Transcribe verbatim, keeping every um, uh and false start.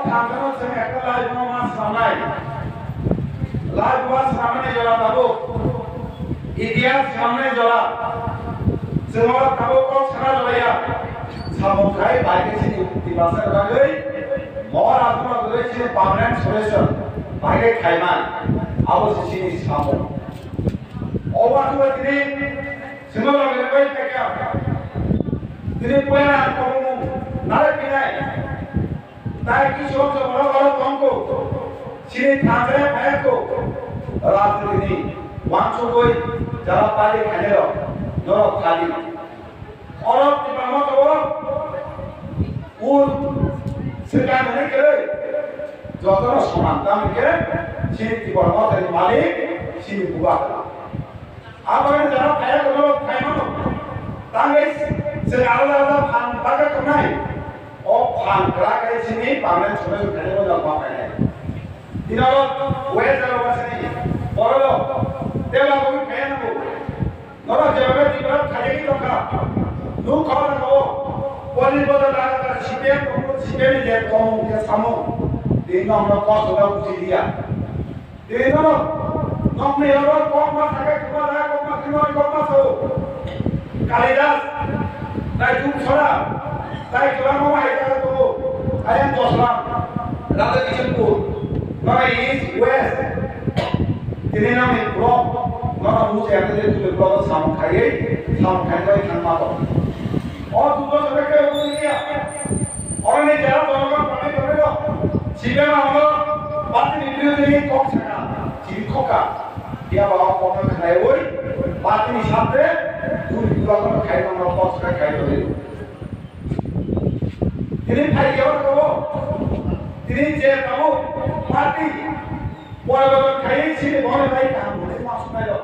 Sangkano chwng ekta live no ma swnamnai. Live ma swnamnai jora tabuk. Itihas swnamnai jora. Chwng oro tabuk kok sana jora ya. Samung khai bai khe chini Tiprasa bagwi. Mohor aswk bagwi chini permanent solution. Bai khe khaimai. Abo se chini samung. Obo aswk tini chwng bagwi bai khe kya. Tini puila ang kobong nare pinai. Tai kisu jora oro tongko. Chini thangre phayako. Rajniti ni wansugwi jara party khainai rok norok khadi. Oro Tipra Motha o ur swkang hwnwi kwrwi. Jotono soman tamo khe chini Tipra Motha ni malik chini bubagra. Aboni jora phaya kono phai mano. Tangwi chwng alada alada phan bagwi tongnai. O phan kwrak khe chini permanent solution khaina no ma phainai. Dinaro west jora wasini borok tela bui phaya nango. Norok jora Tripura khaina ni tongkha. Nuk khawna ko. Poli bodo laga C P M ko C P M ni je tong ke samo. Din no amra kosto da buji diya. Tei nono nokni oro kokma sakai khuma da, kokma khuma, kokma sao. Kalidas, tai Jumsora, tai kwbangma hai jaga tongo. Ayang Doslam, Radha Kishanpur, nono East, West. Tini nokni block, nono mujai ate tuli block samung khaiwi, samung khaiwi thangma tong. O dugo sakai khe wngya. Oroni jera jonogon tongwi tongwi rok. Sibema hwnlo party ni birodhi ni kok saka, chini khoka. Phiya ba o kokno khnaiwi party ni sakhe duri dura kono khai tongno kok saka khai tongwi. Tini phai ya o. Tini je tamo party poriborton khai chini bono bai kaham hwnwi ma sunai rok.